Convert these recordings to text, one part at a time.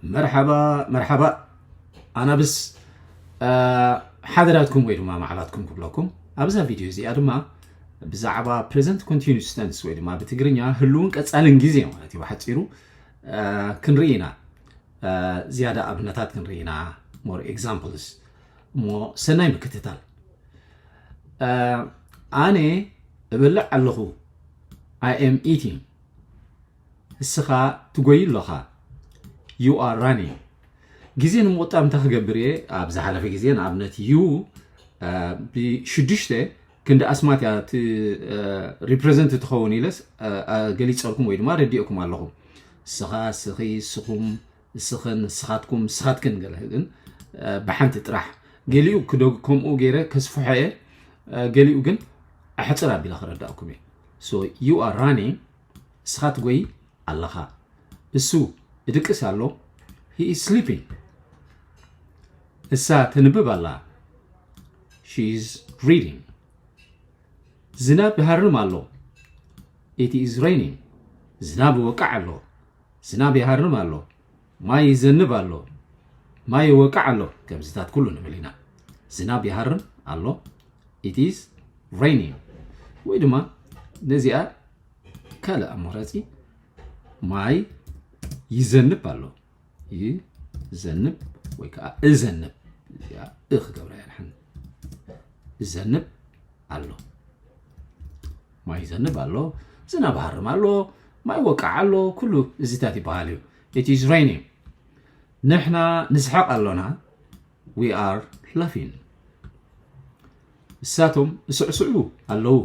መርሓባ መርሓባ ኣናብስ ሓደራትኩም ወይ ድማ ማዕላትኩም ክብለኩም ኣብዛ ቪድዮ እዚኣ ድማ ብዛዕባ present continuous tense ወይ ድማ ብትግርኛ ህልውን ቀጻልን ግዜ ማለት እዩ ብሓፂሩ ክንርኢ ኢና። ዝያዳ ኣብነታት ክንርኢ ኢና፣ more examples፣ እሞ ሰናይ ምክትታል። ኣነ እበልዕ ኣለኹ፣ I am eating። እስኻ ትጎይ ኣለኻ፣ you are running። ግዜ ንምቑጣብ እንታይ ክገብር እየ? ኣብ ዝሓለፈ ግዜ ንኣብነት you ብሽዱሽተ ክንዲ ኣስማት እያ represent ትኸውን ኢለስ ገሊፀልኩም ወይ ድማ ረዲእኩም ኣለኹ። እስኻ፣ እስኺ፣ እስኹም፣ እስኽን፣ እስኻትኩም፣ እስኻትክን ገለ ግን ብሓንቲ ጥራሕ። ገሊኡ ክደግ ከምኡ ገይረ ከስፍሖ እየ፣ ገሊኡ ግን ኣሕፅር ኣቢለ ክረዳእኩም እየ። So you are running፣ እስኻ ትጎይ ኣለኻ። እሱ እድቅስ ኣሎ፣ he is sleeping። እሳ ተንብብ ኣላ፣ she is reading። ዝናብ ይሃርም ኣሎ፣ it is raining። ዝናብ ይወቅዕ ኣሎ፣ ዝናብ ይሃርም ኣሎ፣ ማይ ይዘንብ ኣሎ፣ ማይ ይወቅዕ ኣሎ። ከምዚታት ኩሉ ንብል ኢና። ዝናብ ይሃርም ኣሎ፣ it is raining። ወይ ድማ ነዚኣ ካልእ ኣማራጺ፣ ማይ ይዘንብ ኣሎ፣ ይዘንብ ወይ ከዓ እዘንብ። እዚኣ እ ክገብራ እያ ድሓን። እዘንብ ኣሎ፣ ማይ ይዘንብ ኣሎ፣ ዝናብ ሃርም ኣሎ፣ ማይ ወቃዕ ኣሎ፣ ኩሉ እዚታት ይበሃል እዩ። It is raining። ንሕና ንስሐቕ ኣሎና፣ we are laughing። እሳቶም ይስዕስዑ ኣለዉ፣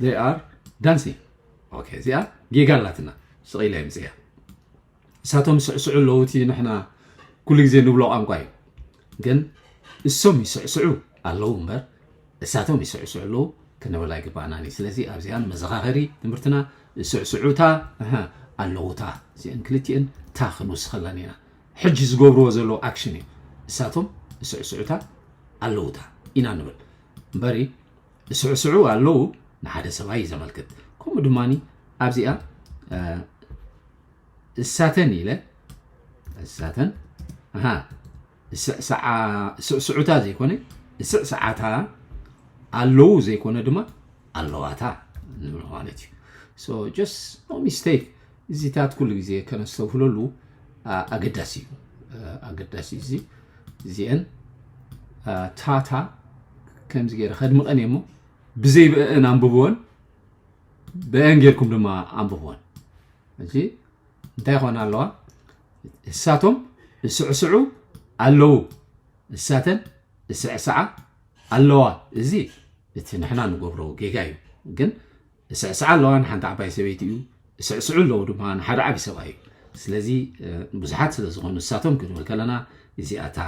they are dancing። ኦኬ፣ እዚኣ ጌጋ ኣላትና፣ ስቕ ኢለ የምፅያ። እሳቶም ይስዕስዑ ኣለዉ፣ እቲ ንሕና ኩሉ ግዜ ንብሎ ቋንቋ እዩ። ግን እሶም ይስዕስዑ ኣለዉ እምበር እሳቶም ይስዕስዑ ኣለዉ ክንብል ኣይግባእናን እዩ። ስለዚ ኣብዚኣ መዘኻኸሪ ትምህርትና ስዕስዑታ፣ እህ፣ ኣለዉታ፣ እዚአን ክልቲአን ታ ክንውስኸለን ኢና። ሕጂ ዝገብርዎ ዘለዉ ኣክሽን እዩ። እሳቶም ስዕስዑታ ኣለዉታ ኢና ንብል እምበሪ፣ ስዕስዑ ኣለዉ ንሓደ ሰብኣይ እዩ ዘመልክት። ከምኡ ድማ ኣብዚኣ እሳተን ኢለ፣ እሳተን፣ ኣሃ፣ ስዕስዓ-፣ ስዕስዑታ ዘይኮነ፣ ስዕስዓታ፣ ኣለዉ ዘይኮነ ድማ ኣለዋታ ንብሎ ማለት እዩ። So just no mistake። እዚታት ኩሉ ግዜ ከነስተብህለሉ፣ ኣ-፣ ኣገዳሲ እዩ። ኣ-፣ ኣገዳሲ እዩ። እዚ፣ እዚአን፣ ኣ፣ ታታ ከምዚ ገይረ ከድምቐን እየ እሞ፣ ብዘይ ብአን ኣንብብወን፣ ብአን ጌርኩም ድማ ኣንብብወን። ሕጂ እንታይ ይኾና ኣለዋ? እሳቶም ይስዕስዑ ኣለዉ፣ እሳተን ይስዕስዓ ኣለዋ። እዚ እቲ ንሕና ንገብሮ ጌጋ እዩ። ግን ይስዕስዓ ኣለዋ ንሓንቲ ዓባይ ሰበይቲ እዩ፣ ይስዕስዑ ኣለዉ ድማ ንሓደ ዓቢ ሰብኣይ እዩ። ስለዚ፣ እ፣ ብዙሓት ስለ ዝኾኑ እሳቶም ክንብል ከለና እዚኣታ።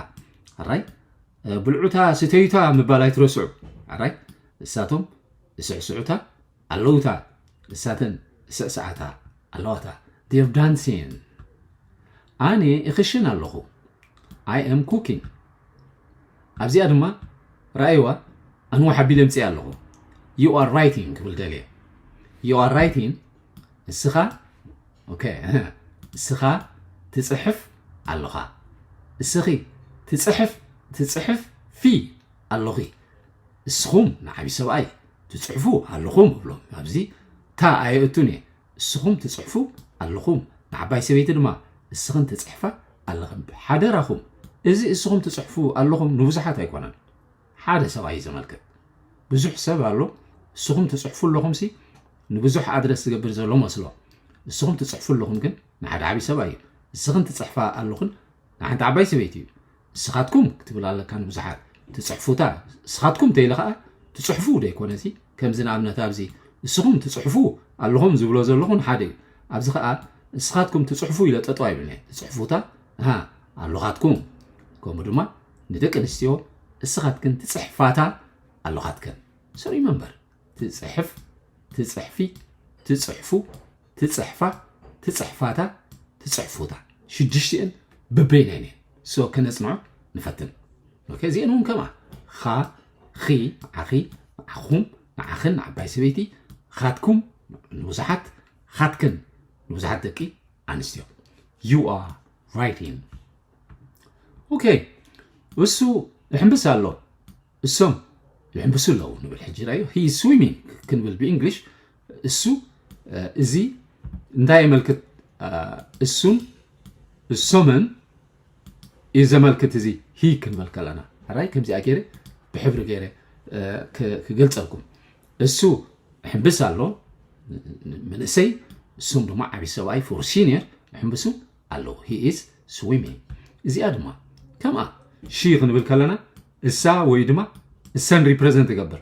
ኣራይ፣ እ፣ ብልዑታ ስተዩታ ምባል ኣይትረስዑ። ኣራይ፣ እሳቶም ይስዕስዑታ ኣለዉታ፣ እሳተን ይስዕስዓታ ኣለዋታ። They are dancing። ኣነ እኽሽን ኣለኹ፣ I am cooking። ኣብዚኣ ድማ ረኣይዋ፣ ኣንዋሕ ኣቢለ ኣምፅኣ ኣለኹ። You are writing ክብል ደልየ። You are writing፣ እስኻ፣ ኦኬ፣ እህ፣ እስኻ ትፅሕፍ ኣለኻ። እስኺ ትፅሕፍ፣ ትፅሕፊ ኣለኺ። እስኹም ንዓቢ ሰብኣይ ትፅሕፉ ኣለኹም እብሎም። ኣብዚ ታ ኣየእቱን እየ። እስኹም ትፅሕፉ ኣለኹም። ንዓባይ ሰበይቲ ድማ እስኽን ትፅሕፋ ኣለኽን። ሓደራኹም፣ እዚ እስኹም ትፅሕፉ ኣለኹም ንብዙሓት ኣይኮነን፣ ሓደ ሰብኣይ እዩ ዘመልክት። ብዙሕ ሰብ ኣሎ፣ እስኹም ትፅሕፉ ኣለኹም ሲ ንብዙሕ ኣድረስ ዝገብር ዘሎ መስሎ። እስኹም ትፅሕፉ ኣለኹም ግን ንሓደ ዓቢ ሰብኣይ እዩ። እስኽን ትፅሕፋ ኣለኹን ንሓንቲ ዓባይ ሰበይቲ እዩ። እስኻትኩም ክትብል ኣለካ ንብዙሓት። ትፅሕፉታ፣ እስኻትኩም ተይለ ኸዓ ትፅሕፉ ዶ ኣይኮነ? እዚ ከምዚ ንኣብነት ኣብዚ እስኹም ትፅሕፉ ኣለኹም ዝብሎ ዘለኹ ንሓደ እዩ። ኣብዚ ኸዓ እስኻትኩም ትፅሕፉ ኢለ ጠጠው ኣይብልን እየ። ትፅሕፉታ፣ ኣሃ፣ ኣለኻትኩም። ከምኡ ድማ ንደቂ ኣንስትዮ እስኻትክን ትፅሕፋታ ኣለኻትክን። So remember፣ ትፅሕፍ፣ ትፅሕፊ፣ ትፅሕፉ፣ ትፅሕፋ፣ ትፅሕፋታ፣ ትፅሕፉታ። ሽዱሽቲአን በበይነን እየን። So ከነፅንዖ ንፈትን። ኦኬ፣ እዚአን እውን ከምኣ። ኻ፣ ኺ፣ ንዓኺ፣ ንዓኹም፣ ንዓኽን፣ ንዓባይ ሰበይቲ፣ ኻትኩም፣ ንብዙሓት፣ ኻትክን፣ ንብዙሓት ደቂ ኣንስትዮ። You are writing. Okay, እሱ ይሕምብስ ኣሎ፣ እሶም ይሕምብሱ ኣለዉ ንብል። ሕጂ ራዮ he is swimming ክንብል ብእንግሊሽ፣ እሱ እዚ እንታይ የመልክት? እሱን እሶምን እዩ ዘመልክት። እዚ he ክንብል ከለና ራይ ከምዚኣ ገይረ ብሕብሪ ገይረ ክገልፀልኩም። እሱ ሕምብስ ኣሎ፣ መንእሰይ፣ እሱም ድማ ዓብዪ ሰብኣይ for senior ሕምብሱ ኣለዉ። He is swimming። እዚኣ ድማ ከምኣ she ክንብል ከለና እሳ ወይ ድማ እሰን represent ይገብር፣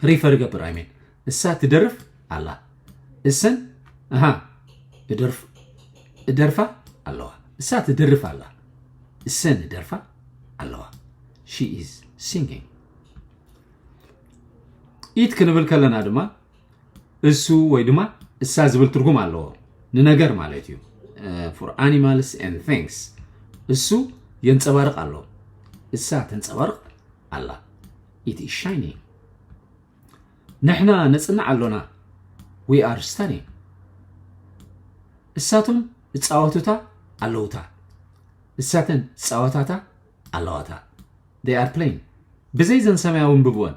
refer ይገብር። I mean እሳ ትደርፍ ኣላ፣ እሰን ኣሃ እደርፍ እደርፋ ኣለዋ። እሳ ትደርፍ ኣላ፣ እሰን እደርፋ ኣለዋ። She is singing። It ክንብል ከለና ድማ እሱ ወይ ድማ እሳ ዝብል ትርጉም ኣለዎ። ንነገር ማለት እዩ። For animals and things እሱ የንጸባርቕ ኣሎ፣ እሳ ተንጸባርቕ ኣላ። It is shining። ንሕና ነጽንዕ ኣሎና። We are studying። እሳቶም እጻወቱታ ኣለውታ፣ እሳተን ጻወታታ ኣለዋታ። They are playing። ብዘይ ዘን ሰማያዊ እንብብወን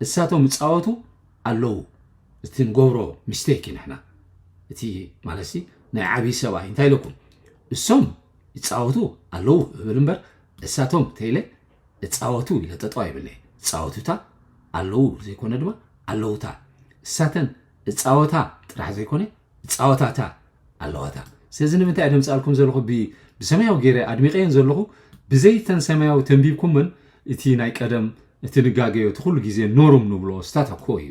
እሳቶም ይጻወቱ ኣለዉ። እቲ ንገብሮ mistake እዩ። ንሕና እቲ ማለት ሲ ናይ ዓብዪ ሰብኣይ እንታይ ኢለኩም፣ እሶም ይጻወቱ ኣለዉ እብል እምበር እሳቶም ተይለ እጻወቱ ኢለ ጠጠው ኣይብለ። እጻወቱታ ኣለዉ ዘይኮነ ድማ ኣለውታ። እሳተን እጻወታ ጥራሕ ዘይኮነ እጻወታታ ኣለዋታ። ስለዚ ንምንታይ እየ ደምጻልኩም ዘለኹ? ብሰማያዊ ገይረ ኣድሚቐየን ዘለኹ። ብዘይተን ሰማያዊ ተንቢብኩምን እቲ ናይ ቀደም እቲ ንጋገዮ እቲ ኩሉ ግዜ ኖርም ንብሎ ስታታ ኮ እዩ።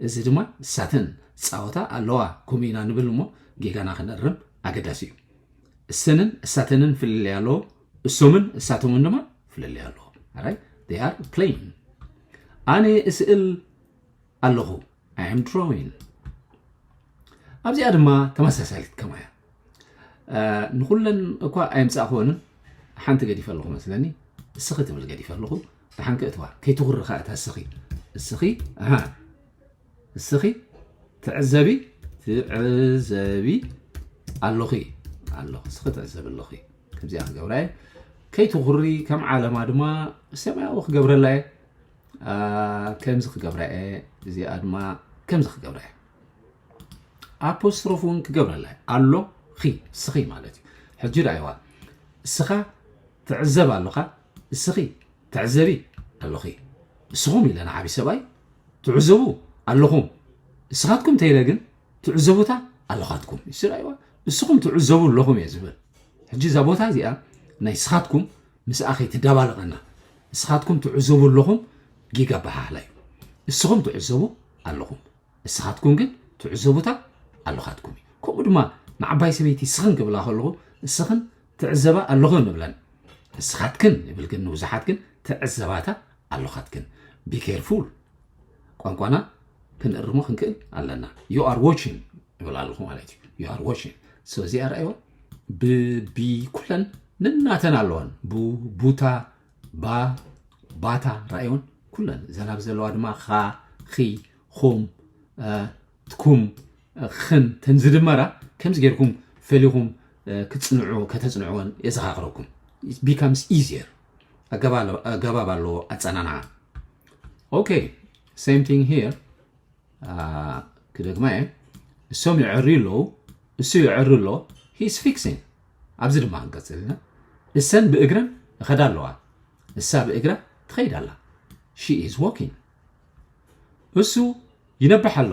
እዚ ድማ እሳተን ጻወታ ኣለዋ ከምኡ ኢና ንብል እሞ ጌጋና ክነርም ኣገዳሲ እዩ። እሰንን እሳተንን ፍልልይ ኣለዎ፣ እሶምን እሳቶምን ድማ ፍልልይ ኣለዎ። Alright? They are playing። ኣነ እስእል ኣለኹ። I am drawing። ኣብዚኣ ድማ ተመሳሳሊት ከማያ ንኩለን እኳ ኣይምጻእክወንን፣ ሓንቲ ገዲፈ ኣለኹ መስለኒ። እስኺ ትብል ገዲፈ ኣለኹ። ደሓን ከእትዋ ከይትኹሪ ከኣ እታ እስኺ እስኺ ኣሃ እስኺ ትዕዘቢ ትዕዘቢ ኣለኺ ኣለኹ እስኺ ትዕዘቢ ኣለኺ። ከምዚኣ ክገብራ እየ። ከይትኹሪ ከም ዓለማ ድማ ሰማያዊ ክገብረላ እየ። ከምዚ ክገብራ እየ። እዚኣ ድማ ከምዚ ክገብራ እየ። ኣፖስትሮፍ እውን ክገብረላ እየ። ኣሎ ኺ እስኺ ማለት እዩ። ሕጂ ዳይዋ እስኻ ትዕዘብ ኣለኻ፣ እስኺ ትዕዘቢ ኣለኺ። እስኹም ኢለ ንዓብዪ ሰብኣይ ትዕዘቡ ኣለኹም። እስኻትኩም ተይለ ግን ትዕዘቡታ ኣለኻትኩም። ይስራይዋ እስኹም ትዕዘቡ ኣለኹም እየ ዝብል። ሕጂ እዛ ቦታ እዚኣ ናይ እስኻትኩም ምስኣ ከይትደባለቐና። እስኻትኩም ትዕዘቡ ኣለኹም ጊጋ ኣበሃህላ እዩ። እስኹም ትዕዘቡ ኣለኹም። እስኻትኩም ግን ትዕዘቡታ ኣለኻትኩም እዩ። ከምኡ ድማ ንዓባይ ሰበይቲ እስኽን ክብላ ከለኹ እስኽን ትዕዘባ ኣለኹ ንብለን። እስኻትክን ይብል ግን ንብዙሓት ግን ትዕዘባታ ኣለኻትክን። Be careful። ቋንቋና ክንእርሞ ክንክእል ኣለና። You are watching ይብል ኣለኹ ማለት እዩ። You are watching። So እዚኣ ረኣይዋ ብቢ ኩለን ንናተን ኣለዋን ቡ ቡታ ባ ባታ ረኣይወን ኩለን እዘን ኣብ ዘለዋ ድማ ኻ ኺ ኹም ትኩም ኽን ተን ዝድመራ ከምዚ ጌርኩም ፈሊኹም ክትጽንዑ ከተጽንዕወን የዘኻኽረኩም። It becomes easier። ኣገባብ ኣለዎ ኣጸናንዓ። Okay, same thing here። ክደግማ እየ። እሶም ይዕርዩ ኣለዉ፣ እሱ ይዕሪ ኣሎ። He is fixing። ኣብዚ ድማ ክንቀጽል ኢና። እሰን ብእግረን ይኸዳ ኣለዋ፣ እሳ ብእግራ ትኸይድ ኣላ። She is walking። እሱ ይነብሕ ኣሎ።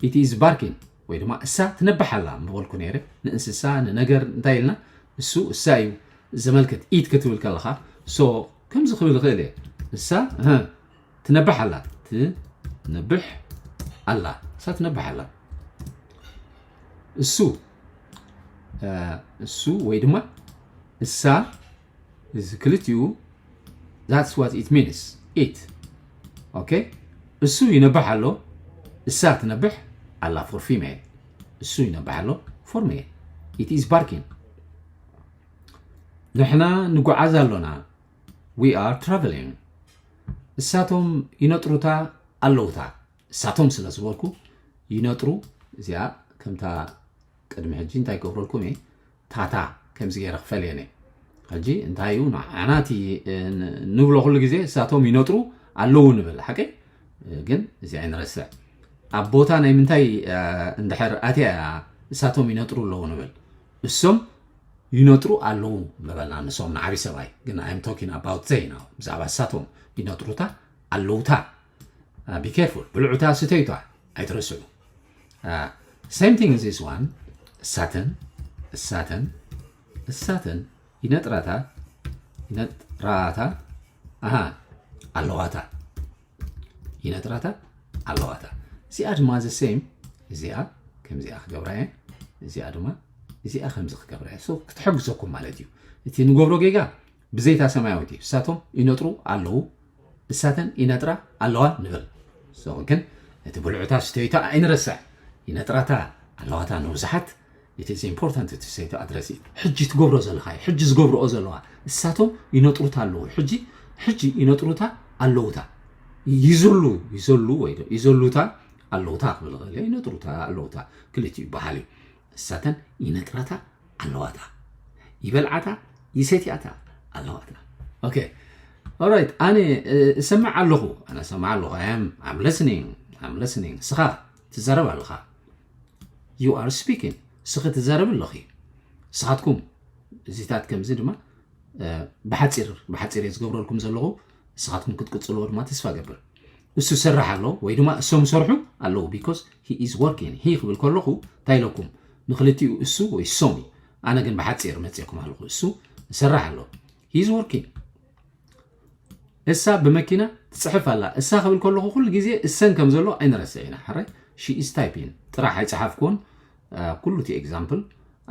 It is barking። ወይ ድማ እሳ ትነብሕ ኣላ ምበልኩ ነይረ። ንእንስሳ ንነገር እንታይ ኢልና እሱ እሳ እዩ ዘመልክት። It ክትብል ከለኻ so ከምዚ ክብል ይኽእል እየ። እሳ ትነብሕ ኣላ፣ ትነብሕ ኣላ፣ እሳ ትነብሕ ኣላ። እሱ እሱ ወይ ድማ እሳ እዚ ክልቲኡ that's what it means። It okay። እሱ ይነብሕ ኣሎ፣ እሳ ትነብሕ ኣላ for female። እሱ ይነብሕ ኣሎ for male። It is barking። ንሕና ንጓዓዝ ኣሎና። We are traveling። እሳቶም ይነጥሩታ ኣለውታ። እሳቶም ስለ ዝበልኩ ይነጥሩ። እዚኣ ከምታ ቅድሚ ሕጂ እንታይ ገብረልኩም እየ ታታ ከምዚ ገይረ ክፈልየን እየ። ሕጂ እንታይ እዩ ንዓና እቲ ንብሎ ኩሉ ግዜ እሳቶም ይነጥሩ ኣለዉ ንብል ሓቀይ? ግን እዚ ኣይንረስዕ። ኣብ ቦታ ናይ ምንታይ እንድሕር ኣትያ እያ እሳቶም ይነጥሩ ኣለዉ ንብል? እሶም ይነጥሩ ኣለዉ ምበልና ንሶም ንዓብዪ ሰብኣይ ግን I'm talking about they now ብዛዕባ እሳቶም ይነጥሩታ ኣለውታ። Be careful ብልዑታ ስተዩታ ኣይትረስዑ። Same thing this one እሳተን እሳተን እሳተን ይነጥራታ ይነጥራታ ኣሃ ኣለዋታ ይነጥራታ ኣለዋታ። እዚኣ ድማ the same እዚኣ ከምዚኣ ክገብራ እየ እዚኣ ድማ እዚኣ ከምዚ ክገብራ እየ ክትሕግዘኩም ማለት እዩ። እቲ ንገብሮ ጌጋ ብዘይታ ሰማያዊት እዩ እሳቶም ይነጥሩ ኣለዉ እሳተን ይነጥራ ኣለዋ ንብል። ግን እቲ ብልዑታ ስተይታ ኣይንረስዕ። ይነጥራታ ኣለዋታ ንብዙሓት it is important to say to address it። ሕጂ ትገብሮ ዘለኻ እዩ ሕጂ ዝገብርኦ ዘለዋ እሳቶም ይነጥሩታ ኣለዉ ሕጂ ሕጂ ይነጥሩታ ኣለውታ ይዘሉ ይዘሉ ወይ ይዘሉታ ኣለውታ ክብል ይኽእል ይነጥሩታ ኣለውታ ክልቲኡ ይበሃል እዩ። እሳተን ይነጥራታ ኣለዋታ ይበልዓታ ይሰትያታ ኣለዋታ። Okay, alright፣ ኣነ እሰምዕ ኣለኹ ኣነ እሰምዕ ኣለኹ። I'm listening I'm listening። ንስኻ ትዛረብ ኣለኻ። You are speaking። ንስኺ ትዛረብ ኣለኺ። ንስኻትኩም እዚታት ከምዚ ድማ ብሓፂር ብሓፂር እየ ዝገብረልኩም ዘለኹ። ንስኻትኩም ክትቅፅልዎ ድማ ተስፋ ገብር። እሱ ይሰርሕ ኣሎ ወይ ድማ እሶም ይሰርሑ ኣለዉ because he is working። He ክብል ከለኹ እንታይ ኢለኩም ንክልቲኡ እሱ ወይ እሶም እዩ። ኣነ ግን ብሓፂር መፅእኩም ኣለኹ እሱ ይሰርሕ ኣሎ። He is working። እሳ ብመኪና ትፅሕፍ ኣላ። እሳ ክብል ከለኹ ኩሉ ግዜ እሰን ከም ዘሎ ኣይንረስዕ ኢና። ሕራይ she is typing ጥራሕ ኣይፀሓፍኩን። ኩሉ እቲ example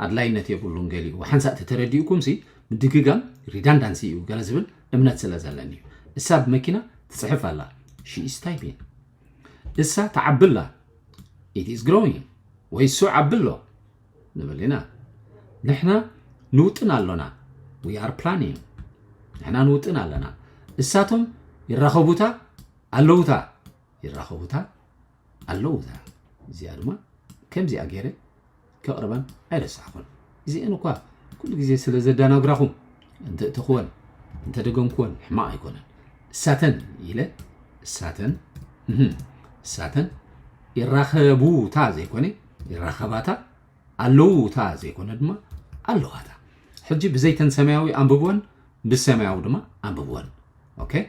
ኣድላይነት የብሉን። ገሊኡ ሓንሳእ ተተረዲእኩም ሲ ምድግጋም redundancy እዩ ገለ ዝብል እምነት ስለ ዘለኒ እዩ። እሳ ብመኪና ትፅሕፍ ኣላ። She is typing። እሳ ትዓቢ ኣላ። It is growing። ወይ እሱ ዓቢ ኣሎ ንብል ኢና። ንሕና ንውጥን ኣሎና። We are planning። ንሕና ንውጥን ኣለና። እሳቶም ይራኸቡታ ኣለውታ ይራኸቡታ ኣለውታ። እዚኣ ድማ ከምዚኣ ገይረ ከቕርበን ኣይረሳዕኹን። እዚአን እኳ ኩሉ ግዜ ስለ ዘዳናግራኹም እንተእተኽወን እንተደገምክወን ሕማቕ ኣይኮነን። እሳተን ኢለ እሳተን እሳተን ይራኸቡታ ዘይኮነ ይራኸባታ ኣለውታ ዘይኮነ ድማ ኣለዋታ። ሕጂ ብዘይተን ሰማያዊ ኣንብብወን ብሰማያዊ ድማ ኣንብብወን። Okay?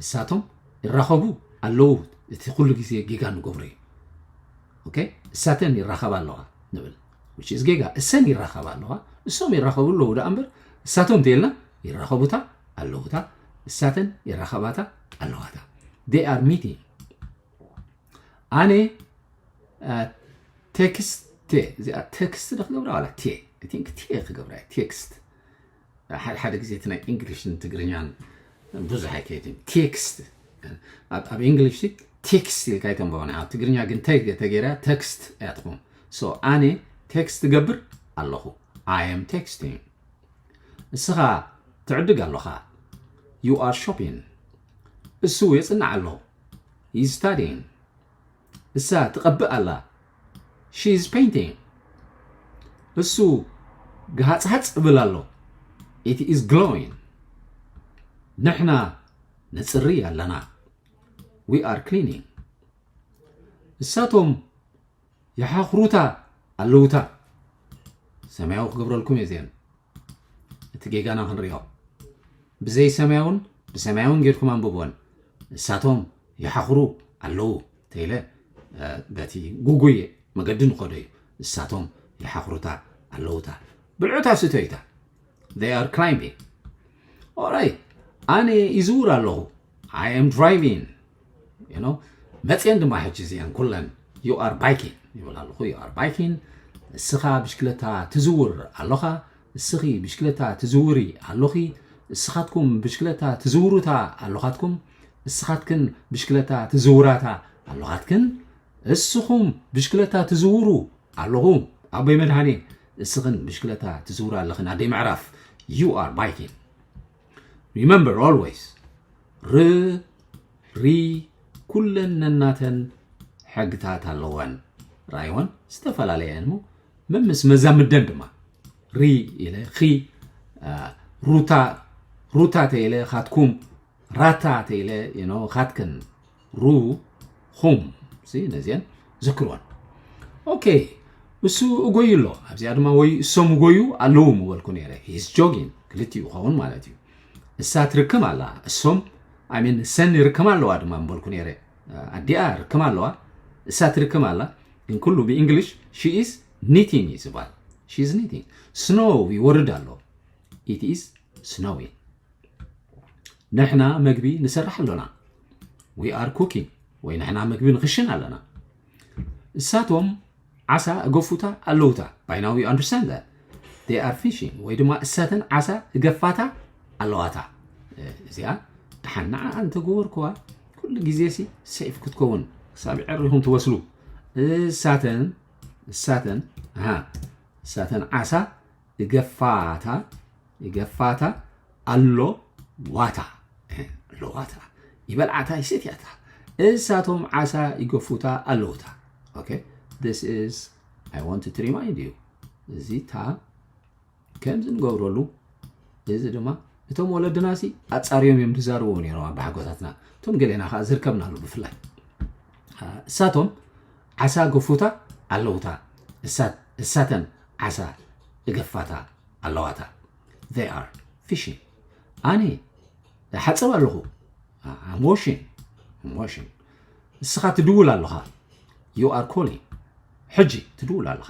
እሳቶም ይራኸቡ ኣለዉ። እቲ ኩሉ ግዜ ጌጋ ንገብሮ እዩ። Okay? እሳተን ይራኸባ ኣለዋ ንብል which is ጌጋ። እሰን ይራኸባ ኣለዋ እሶም ይራኸቡ ኣለዉ ደኣ እምበር እሳቶም እንተይልና ይራኸቡታ ኣለዉታ እሳተን ይራኸባታ ኣለዋታ። They are meeting። ኣነ ቴክስት እዚኣ ቴክስት ዶ ክገብራ ዋላ ቴ I think ቴ ክገብራ ቴክስት ሓደ ሓደ ግዜ እቲ ናይ እንግሊሽን ትግርኛን ብዙሕ ኣይከይድን። ቴክስት ኣብ እንግሊሽ ቴክስት ኢልካ ይተንበወና። ኣብ ትግርኛ ግን ተገይራ ቴክስት እያ ትኸውን። ኣነ ቴክስት ገብር ኣለኹ። I am texting። እስኻ ትዕድግ ኣለኻ። You are shopping። እሱ የጽንዕ ኣሎ። He is studying። እሳ ትቐብእ ኣላ። She is painting። እሱ ገሃጽሃጽ እብል ኣሎ። It is glowing። ንሕና ነጽሪ ኣለና። We are cleaning። እሳቶም ይሓኽሩታ ኣለውታ። ሰማያዊ ክገብረልኩም እየ እዚአን። እቲ ጌጋና ክንሪኦ። ብዘይ ሰማያውን ብሰማያውን ጌርኩም ኣንብብወን። እሳቶም ይሓኽሩ ኣለዉ ተይለ በቲ ጉጉይ መገዲ ንኸዶ እዩ። እሳቶም ይሓኽሩታ ኣለውታ። ብልዑታ ስቶይታ። They are climbing። Alright። ኣነ ይዝውር ኣለኹ። I am driving። You know? መፅየን ድማ ሕጂ እዚአን ኩለን you are biking ይብል ኣለኹ። You are biking። እስኻ ብሽክለታ ትዝውር ኣለኻ። እስኺ ብሽክለታ ትዝውሪ ኣለኺ። እስኻትኩም ብሽክለታ ትዝውሩታ ኣለኻትኩም። እስኻትክን ብሽክለታ ትዝውራታ ኣለኻትክን። እስኹም ብሽክለታ ትዝውሩ ኣለኹ። ኣቦይ መድሃኔ እስኽን ብሽክለታ ትዝውራ ኣለኽን ኣደይ ምዕራፍ። You are biking። Remember always። ር ሪ ኩለን ነናተን ሕግታት ኣለወን። ራይወን ዝተፈላለየን እሞ መምስ መዛምደን ድማ። ሪ ኢለ ኺ፣ ሩታ፣ ሩታ ተይለ ኻትኩም፣ ራታ ተይለ ካትክን፣ ሩ ኹም። ነዚአን ዝክርወን። ኦኬ፣ እሱ እጎዩ ኣሎ። ኣብዚኣ ድማ ወይ እሶም እጎዩ ኣለዉ ምበልኩ ነይረ። ሂስ ጆጊን ክልቲኡ ክኸውን ማለት እዩ። እሳ ትርክም ኣላ፣ እሶም ኣይ ሚን ሰን ይርከማ ኣለዋ ድማ ምበልኩ ነይረ። ኣዲኣ ርክም ኣለዋ፣ እሳ ትርክም ኣላ። ግን ኩሉ ብእንግሊሽ she is knitting እዩ ዝበሃል። She is knitting። ስኖው ይወርድ ኣሎ። It is snowing። ንሕና መግቢ ንሰርሕ ኣሎና። We are cooking። ወይ ንሕና መግቢ ንኽሽን ኣለና። እሳቶም ዓሳ እገፉታ ኣለውታ። By now you understand that they are fishing። ወይ ድማ እሳተን ዓሳ እገፋታ ኣለዋታ። እዚኣ ደሓን ንዓ እንተገበርኩዋ ኩሉ ግዜ ሲ ሴፍ ክትከውን ክሳብ ዕር ኢኹም ትበስሉ። እሳተን እሳተን እሳተን ዓሳ እገፋታ እገፋታ ኣሎ ዋታ ኣሎ ዋታ ይበልዓታ ይሰትያታ። እሳቶም ዓሳ ይገፉታ ኣለውታ። Okay, this is I want to remind you። እዚ ታ ከምዚ ንገብረሉ እዚ ድማ እቶም ወለድና ሲ ኣጻርዮም እዮም ዝዛረቡ ነይሮም ኣባሓጎታትና። እቶም ገሌና ከዓ ዝርከብናሉ ብፍላይ እሳቶም ዓሳ ገፉታ ኣለውታ እሳተን ዓሳ እገፋታ ኣለዋታ። They are fishing። ኣነ ሓፅብ ኣለኹ። I'm washing። I'm washing። እስኻ ትድውል ኣለኻ። You are calling። ሕጂ ትድውል ኣለኻ።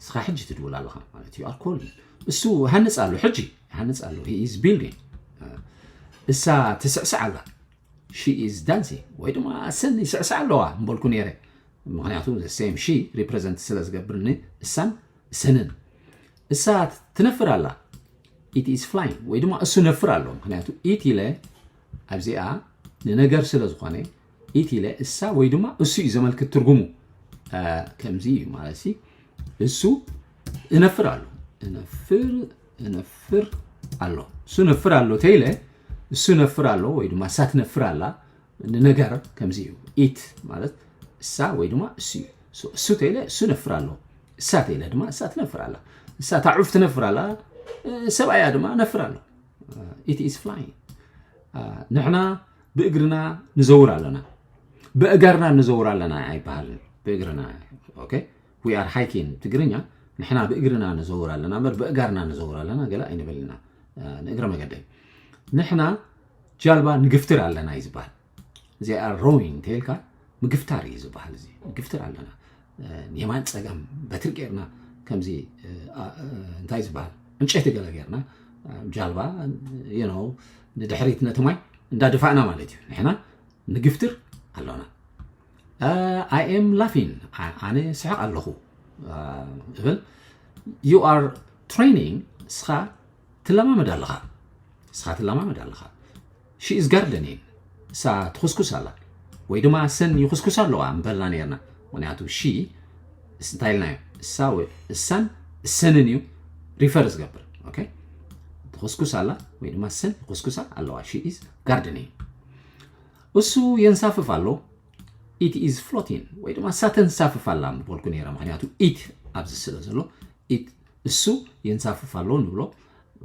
እስኻ ሕጂ ትድውል ኣለኻ ማለት you are calling። እሱ ሃንፅ ኣሎ። ሕጂ ሃንፅ ኣሎ። He is building። እሳ ትስዕስዕ ኣላ። She is dancing። ወይ ድማ እሰን ይስዕስዓ ኣለዋ ምበልኩ ነይረ። ምክንያቱ same she represent ስለ ዝገብርኒ እሳን እሰንን። እሳ ትነፍር ኣላ። It is flying። ወይ ድማ እሱ ነፍር ኣሎ። ምክንያቱ it ኢለ ኣብዚኣ ንነገር ስለ ዝኾነ it ኢለ እሳ ወይ ድማ እሱ እዩ ዘመልክት ትርጉሙ። ከምዚ እዩ ማለት ሲ እሱ እነፍር ኣሎ። እነፍር እነፍር ኣሎ። እሱ ነፍር ኣሎ ተይለ እሱ ነፍር ኣሎ ወይ ድማ እሳ ትነፍር ኣላ። ንነገር ከምዚ እዩ። It ማለት እሳ ወይ ድማ እሱ እዩ። እሱ ተይለ እሱ ነፍር ኣሎ። እሳ ተይለ ድማ እሳ ትነፍር ኣላ። እሳ ታዑፍ ትነፍር ኣላ። ሰብኣያ ድማ ነፍር ኣሎ። It is flying። ንሕና ብእግርና ንዘውር ኣለና። ብእጋርና ንዘውር ኣለና ኣይበሃልን። ብእግርና okay። We are hiking ትግርኛ። ንሕና ብእግርና ንዘውር ኣለና እምበር ብእጋርና ንዘውር ኣለና ገለ ኣይንበልና። ንእግረ መገደይ ንሕና ጃልባ ንግፍትር ኣለና እዩ ዝበሃል። They are rowing እንተልካ ምግፍታር እዩ ዝበሃል። እዚ ምግፍትር ኣለና። የማን ፀጋም በትሪ ጌርና ከምዚ እንታይ ዝበሃል ዕንጨይቲ ገለ ጌርና ጃልባ you know ንድሕሪት ነቲ ማይ እንዳደፋእና ማለት እዩ። ንሕና ንግፍትር ኣሎና። I am laughing። ኣነ ስሕቕ ኣለኹ እብል። You are training። እስኻ ትለማመድ ኣለኻ። እስኻ ትለማመድ ኣለኻ። She is gardening። እሳ ትኹስኩስ ኣላ። ወይ ድማ እሰን ይኹስኩስ ኣለዋ ምበልና ነርና። ምክንያቱ she እንታይ ኢልናዮ? እሳ ወይ እሳን እሰንን እዩ ሪፈር ዝገብር። Okay? ትኹስኩስ ኣላ ወይ ድማ እሰን ይኹስኩሳ ኣለዋ። She is gardening። እሱ የንሳፍፍ ኣሎ። It is floating ወይ ድማ እሳ ተንሳፍፍ ኣላ ምበልኩ ነይረ። ምክንያቱ it ኣብዚ ስለ ዘሎ እሱ የንሳፍፍ ኣሎ ንብሎ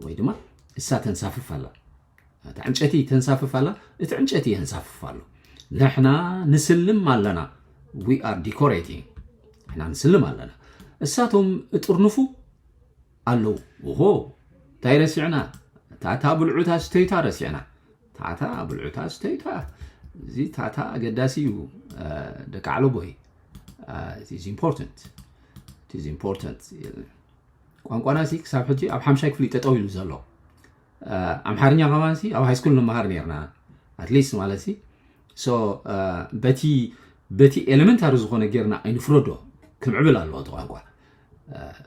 ወይ ድማ እሳ ተንሳፍፍ ኣላ። እታ ዕንጨይቲ ተንሳፍፍ ኣላ፣ እቲ ዕንጨይቲ የንሳፍፍ ኣሎ። ንሕና ንስልም ኣለና። We are decorating። ንሕና ንስልም ኣለና። እሳቶም እጥርንፉ ኣለዉ። ኦሆ፣ እንታይ ረሲዕና? ታታ ብልዑታ ስተይታ ረሲዕና። ታታ ብልዑታ ስተይታ። እዚ ታታ ኣገዳሲ እዩ። ደቂ ዓለቦይ። It is important። It is important። ቋንቋና ሲ ክሳብ ሕጂ ኣብ ሓምሻይ ክፍሊ ጠጠው ኢሉ ዘሎ። ኣምሓርኛ ከማን ሲ ኣብ ሃይስኩል ንመሃር ነርና። At least ማለት ሲ so በቲ በቲ ኤሌመንታሪ ዝኾነ ጌርና ኣይንፍረዶ። ክምዕብል ኣለዎ እቲ ቋንቋ።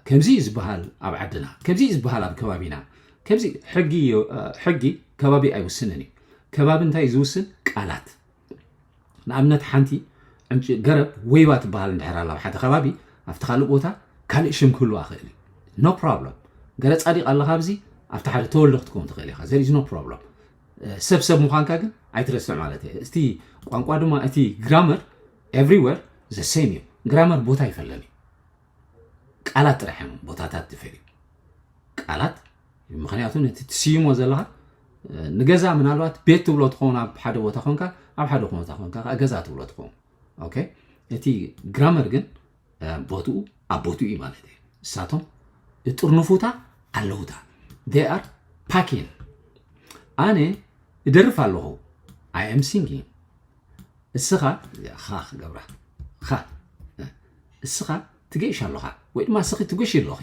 ከምዚ እዩ ዝበሃል ኣብ ዓድና፣ ከምዚ እዩ ዝበሃል ኣብ ከባቢና። ከምዚ ሕጊ ሕጊ ከባቢ ኣይውስንን እዩ። ከባቢ እንታይ እዩ ዝውስን? ቃላት። ንኣብነት ሓንቲ ዕንጭ ገረብ ወይባ ትበሃል እንድሕር ኣላ ኣብ ሓደ ከባቢ ኣብቲ ካልእ ቦታ ካልእ ሽም ክህልዋ ክእል እዩ። No problem። ገረ ፃዲቕ ኣለኻ ኣብዚ ኣብቲ ሓደ ተወልዶ ክትከውን ትኽእል ኢኻ። There is no problem። ሰብ ሰብ ምዃንካ ግን ኣይትረስዕ ማለት እየ። እቲ ቋንቋ ድማ እቲ ግራመር everywhere the same እዩ። ግራመር ቦታ ይፈለን እዩ። ቃላት ጥራሕ እዮም ቦታታት ዝፈልዩ። ቃላት። ምክንያቱ ነቲ ትስይሞ ዘለኻ ንገዛ ምናልባት ቤት ትብሎ ትኸውን ኣብ ሓደ ቦታ ኮንካ፣ ኣብ ሓደ ቦታ ኮንካ ከዓ ገዛ ትብሎ ትኸውን። ኦኬ፣ እቲ ግራመር ግን ቦትኡ ኣብ ቦትኡ እዩ ማለት እዩ። እሳቶም እጥርንፉታ ኣለውታ። They are packing። ኣነ እደርፍ ኣለኹ። I am singing። እስኻ ኻ ክገብራ ኻ እስኻ ትገይሽ ኣለኻ ወይ ድማ እስኺ ትጎሽ ኣለኺ።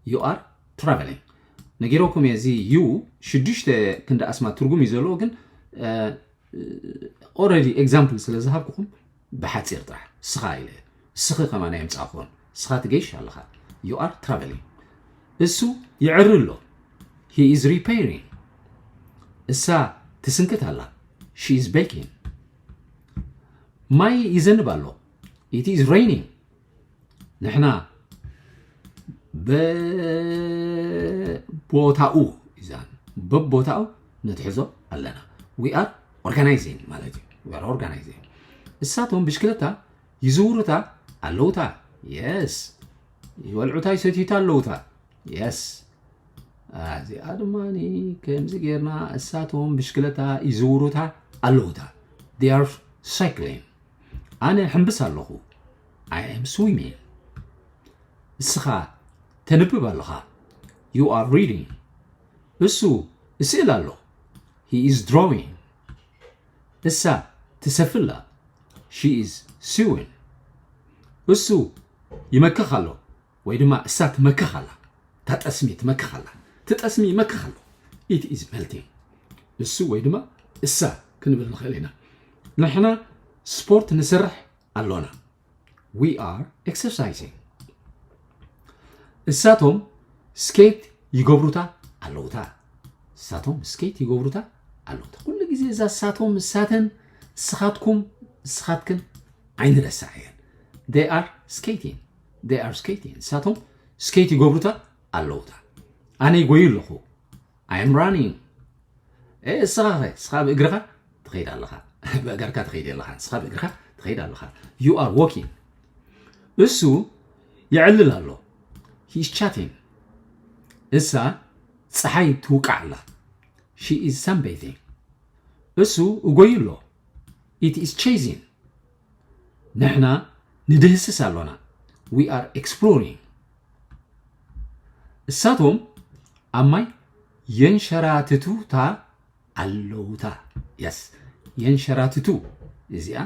You are traveling። ነጊረኩም እየ። እዚ ዩ ሽዱሽተ ክንዲ ኣስማት ትርጉም እዩ ዘለዎ፣ ግን already example ስለ ዝሃብኩኹም ብሓፂር ጥራሕ እስኻ ኢለ እስኺ ከማን የምፃእኩዎን። እስኻ ትገይሽ ኣለኻ። You are traveling። እሱ ይዕሪ ኣሎ። He is repairing። እሳ ትስንክት ኣላ። She is baking። ማይ ይዘንብ ኣሎ። It is raining። ንሕና በቦታኡ ይዛን በቦታኡ ንትሕዞ ኣለና። We are organizing ማለት እዩ። We are organizing። እሳቶም ብሽክለታ ይዝውሩታ ኣለውታ። የስ። ይበልዑታ ይሰትዩታ ኣለውታ። የስ። እዚኣ ድማ ከምዚ ጌርና እሳቶም ብሽክለታ ይዝውሩታ ኣለውታ። They are cycling። ኣነ ሕምብስ ኣለኹ። I am swimming። እስኻ ተንብብ ኣለኻ። You are reading። እሱ እስእል ኣሎ። He is drawing። እሳ ትሰፍላ። She is sewing። እሱ ይመክኽ ኣሎ ወይ ድማ እሳ ትመክኽ ኣላ። እታ ጠስሚ ትመክኽ ኣላ። እቲ ጠስሚ ይመክኽ ኣሎ። It is melting። እሱ ወይ ድማ እሳ ክንብል ንኽእል ኢና። ንሕና ስፖርት ንሰርሕ ኣሎና። We are exercising። እሳቶም ስኬት ይገብሩታ ኣለውታ። እሳቶም ስኬት ይገብሩታ ኣለውታ። ኩሉ ግዜ እዛ እሳቶም፣ እሳተን፣ እስኻትኩም፣ እስኻትክን ኣይንረሳዕ እየን። They are skating። They are skating። እሳቶም ስኬት ይገብሩታ ኣለውታ። ኣነ ይጎዩ ኣለኹ። I am running። እስኻ ኸ? እስኻ ብእግርኻ ትኸይድ ኣለኻ። ብእግርካ ትኸይድ ኣለኻ። እስኻ ብእግርካ ትኸይድ ኣለኻ። You are walking። እሱ ይዕልል ኣሎ። He is chatting። እሳ ፀሓይ ትውቃዕ ኣላ። She is sunbathing። እሱ እጎዩ ኣሎ። It is chasing። ንሕና ንድህስስ ኣሎና። We are exploring። እሳቶም ኣብ ማይ የንሸራትቱታ ኣለውታ። የስ፣ የንሸራትቱ። እዚኣ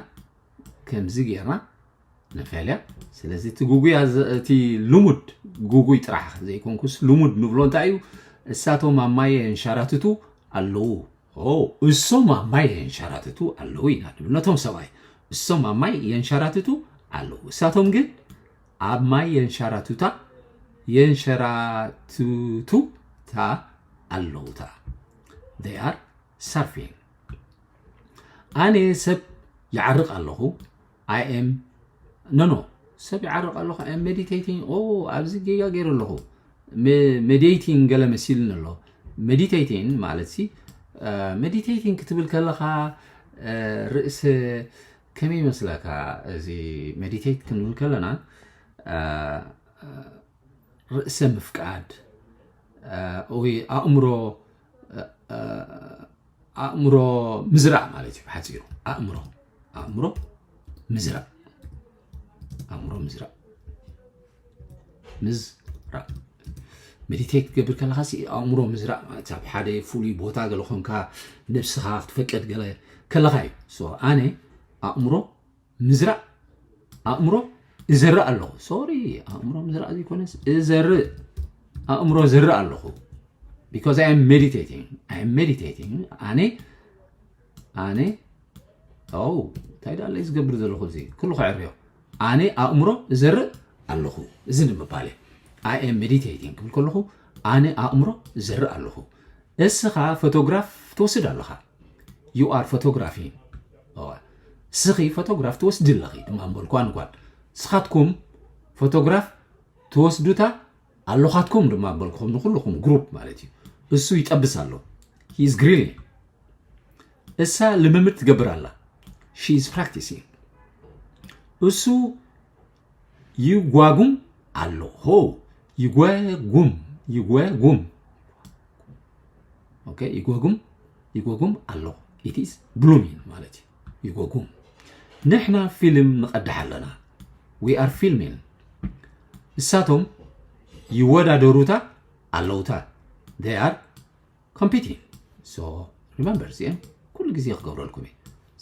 ከምዚ ጌርና ንፈልያ። ስለዚ እቲ ጉጉይ ኣዘ-፣ እቲ ልሙድ ጉጉይ ጥራሕ ዘይኮንኩስ ልሙድ ንብሎ እንታይ እዩ? እሳቶም ኣብ ማይ የንሸራትቱ ኣለዉ። ኦ፣ እሶም ኣብ ማይ የንሸራትቱ ኣለዉ ኢና ንብል ነቶም ሰብኣይ። እሶም ኣብ ማይ የንሸራትቱ ኣለዉ። እሳቶም ግን ኣብ ማይ የንሸራትቱታ፣ የንሸራትቱታ ኣለውታ። They are surfing። ኣነ ሰብ ይዓርቕ ኣለኹ። I am፣ no, no። ሰብ ይዓርቕ ኣለኹ። I am meditating። ኦ፣ ኣብዚ ጌጋ ገይረ ኣለኹ። መ-፣ ሜዲቴቲንግ ገለ መሲሉኒ ኣሎ። ሜዲቴቲንግ ማለት ሲ፣ እ፣ ሜዲቴቲንግ ክትብል ከለኻ፣ እ፣ ርእሰ፣ ከመይ ይመስለካ? እዚ ሜዲቴት ክንብል ከለና፣ እ፣ ርእሰ ምፍቃድ፣ እ፣ ወይ ኣእምሮ፣ እ፣ እ፣ ኣእምሮ ምዝራእ ማለት እዩ ብሓፂሩ። ኣእምሮ፣ ኣእምሮ ምዝራእ፣ ኣእምሮ ምዝራእ፣ ምዝራእ። ሜዲቴት ክትገብር ከለኻ ሲ ኣእምሮ ምዝራእ ማለት ኣብ ሓደ ፍሉይ ቦታ ገለ ኮንካ ነብስኻ ክትፈቅድ ገለ ከለኻ እዩ። ሶ ኣነ ኣእምሮ ምዝራእ፣ ኣእምሮ እዘርእ ኣለኹ። ሶሪ፣ ኣእምሮ ምዝራእ ዘይኮነስ እዘርእ፣ ኣእምሮ ዘርእ ኣለኹ። Because I am meditating። I am meditating። ኣነ፣ ኣነ፣ ኦ፣ እንታይ ደኣ ኣለይ ዝገብር ዘለኹ እዚ? ኩሉ ከዕርዮ። ኣነ ኣእምሮ እዘርእ ኣለኹ። እዚ ንምባል እየ። I am meditating ክብል ከለኹ፣ ኣነ ኣእምሮ እዘርእ ኣለኹ። እስኻ ፎቶግራፍ ትወስድ ኣለኻ። You are photographing። እዋ። እስኺ ፎቶግራፍ ትወስዲ ኣለኺ ድማ እምበልኩ ኣነ ጓል። እስኻትኩም ፎቶግራፍ ትወስዱታ ኣለኻትኩም ድማ እምበልኩኹም ንኹልኹም ግሩፕ ማለት እዩ። እሱ ይጠብስ ኣሎ። He is grilling። እሳ ልምምድ ትገብር ኣላ። She is practicing። እሱ ይጓጉም ኣሎ። ሆ፣ ይጓጉም፣ ይጎጉም okay ይጎጉም ይጎጉም ኣሎ it is blooming ማለት እዩ ይጎጉም ንሕና ፊልም ንቐድሕ ኣለና we are filming እሳቶም ይወዳደሩታ ኣለውታ they are competing so remember እዚአን ኩሉ ግዜ ክገብረልኩም እየ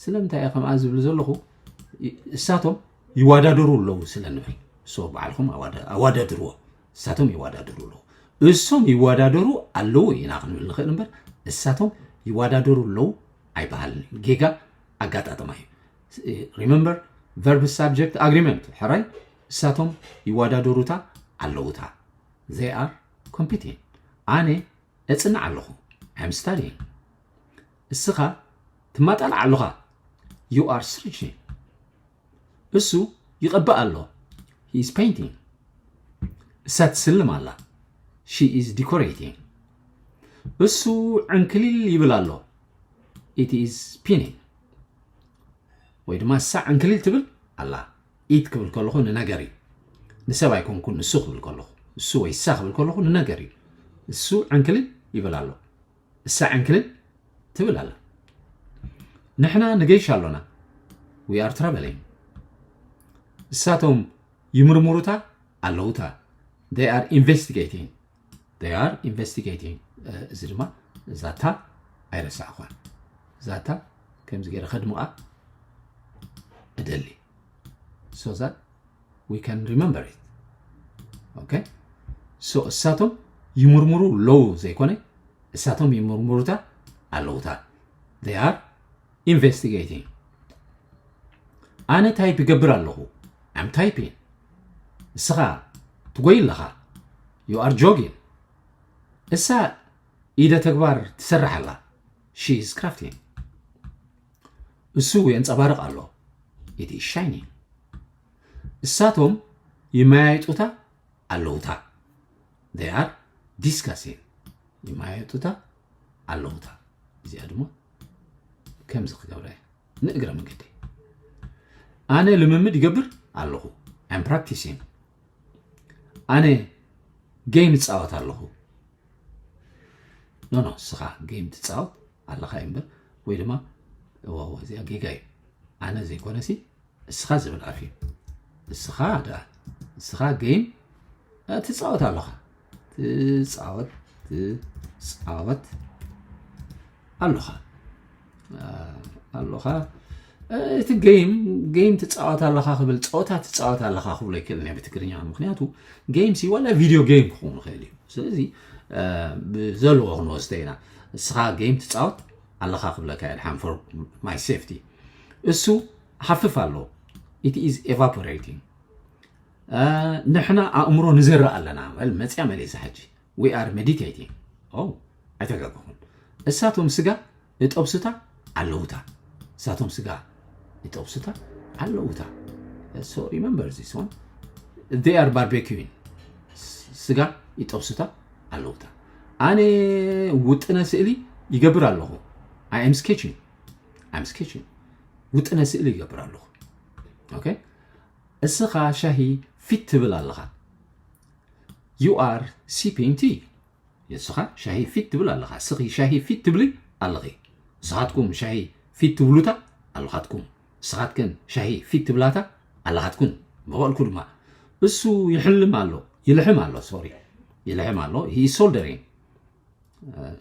ስለምንታይ እየ ከምኣ ዝብል ዘለኹ እሳቶም ይወዳደሩ ኣለዉ ስለ ንብል so በዓልኹም ኣወዳድርዎ እሳቶም ይወዳደሩ ኣለዉ እሶም ይወዳደሩ ኣለዉ ኢና ክንብል ንኽእል እምበር እሳቶም ይወዳደሩ ኣለዉ ኣይበሃልን ጌጋ ኣጋጣጥማ እዩ remember verb subject agreement ሕራይ እሳቶም ይወዳደሩታ ኣለዉታ they are competing ኣነ እጽናዕ ኣለኹ I'm studying እስኻ ትማጣላዕ ኣለኻ you are searching እሱ ይቐብእ ኣሎ he is painting እሳ ትስልም ኣላ she is decorating እሱ ዕንክሊል ይብል ኣሎ it is spinning ወይ ድማ እሳ ዕንክሊል ትብል ኣላ it ክብል ከለኹ ንነገር እዩ ንሰብ ኣይኮንኩን ንሱ ክብል ከለኹ እሱ ወይ እሳ ክብል ከለኹ ንነገር እዩ እሱ ዕንክሊል ይብል ኣሎ እሳ ዕንክሊል ትብል ኣላ ንሕና ንገይሽ ኣሎና we are traveling እሳቶም ይምርምሩታ ኣለውታ they are investigating they are investigating እዚ ድማ እዛታ ኣይረሳዕኳን እዛታ ከምዚ ገይረ ከድምቓ እደሊ so that we can remember it okay so እሳቶም ይምርምሩ ኣለዉ ዘይኮነ እሳቶም ይምርምሩታ ኣለውታ they are investigating ኣነ ታይፕ ይገብር ኣለኹ I'm typing እስኻ ትጎይ ኣለኻ you are jogging እሳ ኢደ ተግባር ትሰርሕ ኣላ she is crafting እሱ የንጸባርቕ ኣሎ it is shining እሳቶም ይመያይጡታ ኣለውታ they are discussing ይመያየጡታ ኣለውታ እዚኣ ድማ ከምዚ ክገብረ ንእግረ መንገዲ ኣነ ልምምድ ይገብር ኣለኹ I'm practicing ኣነ game እጻወት ኣለኹ no no እስኻ game ትጻወት ኣለኻ እምበር ወይ ድማ እዚኣ ጌጋ እዩ ኣነ ዘይኮነሲ እስኻ ዝብል ኣፍ እዩ እስኻ ደኣ እስኻ game ትጻወት ኣለኻ ትጻወት ትጻወት ኣለኻ ኣለኻ እቲ game game ትጻወት ኣለኻ ክብል ጸወታ ትጻወት ኣለኻ ክብሎ ይክእል ናይ ብትግርኛ ምክንያቱ game ሲ ዋላ video game ክኸውን ይኽእል እዩ ስለዚ ብዘለዎ ክንወስደ ኢና እስኻ game ትጻወት ኣለኻ ክብለካ እየ ድሓን for my safety እሱ ሓፍፍ ኣሎ it is evaporating ንሕና ኣእምሮ ንዘርእ ኣለና በል መፅያ መሊሳ ሕጂ we are meditating ኣይተጋገኹን እሳቶም ስጋ ይጠብሱታ ኣለውታ እሳቶም ስጋ ይጠብሱታ ኣለውታ so remember this one they are barbecuing ስጋ ይጠብሱታ ኣለውታ ኣነ ውጥነ ስእሊ ይገብር ኣለኹ I am sketching I am sketching ውጥነ ስእሊ ይገብር ኣለኹ okay እስኻ ሻሂ ፊት ትብል ኣለኻ you are sipping tea እስኻ ሻሂ ፊት ትብል ኣለኻ እስኺ ሻሂ ፊት ትብሊ ኣለኺ ንስኻትኩም ሻሂ ፊት ትብሉታ ኣለኻትኩም ንስኻትክን ሻሂ ፊት ትብላታ ኣለኻትኩን ብቐልኩ ድማ እሱ ይሕልም ኣሎ ይልሕም ኣሎ sorry ይልሕም ኣሎ he is soldering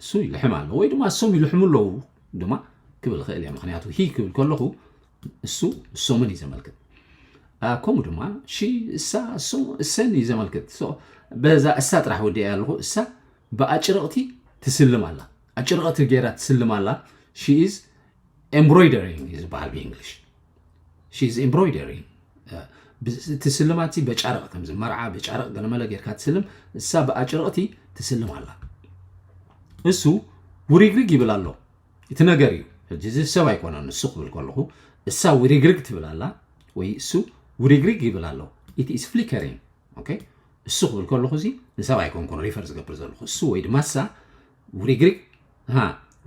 እሱ ይልሕም ኣሎ ወይ ድማ እሶም ይልሕሙ ኣለዉ ድማ ክብል ይኽእል እየ ምክንያቱ he ክብል ከለኹ እሱ እሶምን እዩ ዘመልክት ከምኡ ድማ ሺ እሳ እሱ እሰን እዩ ዘመልክት በዛ እሳ ጥራሕ ወዲኣ ኣለኹ እሳ ብኣጭርቕቲ ትስልም ኣላ ኣጭርቕቲ ገይራ ትስልም ኣላ she is embroidering እዩ ዝበሃል ብእንግሊሽ she is embroidering እቲ ስልማት በጫርቕ ከምዚ መርዓ በጫርቕ ገለመለ ጌርካ ትስልም እሳ ብኣጭርቕቲ ትስልም ኣላ እሱ ውሪግሪግ ይብል ኣሎ እቲ ነገር እዩ ሕጂ እዚ ሰብ ኣይኮነን ንሱ ክብል ከለኹ እሳ ውሪግሪግ ትብል ኣላ ወይ እሱ ውሪግሪግ ይብል ኣሎ it is flickering okay እሱ ክብል ከለኹ እዚ ንሰብ ኣይኮንኩን ሪፈር ዝገብር ዘለኹ እሱ ወይ ድማ እሳ ውሪግሪግ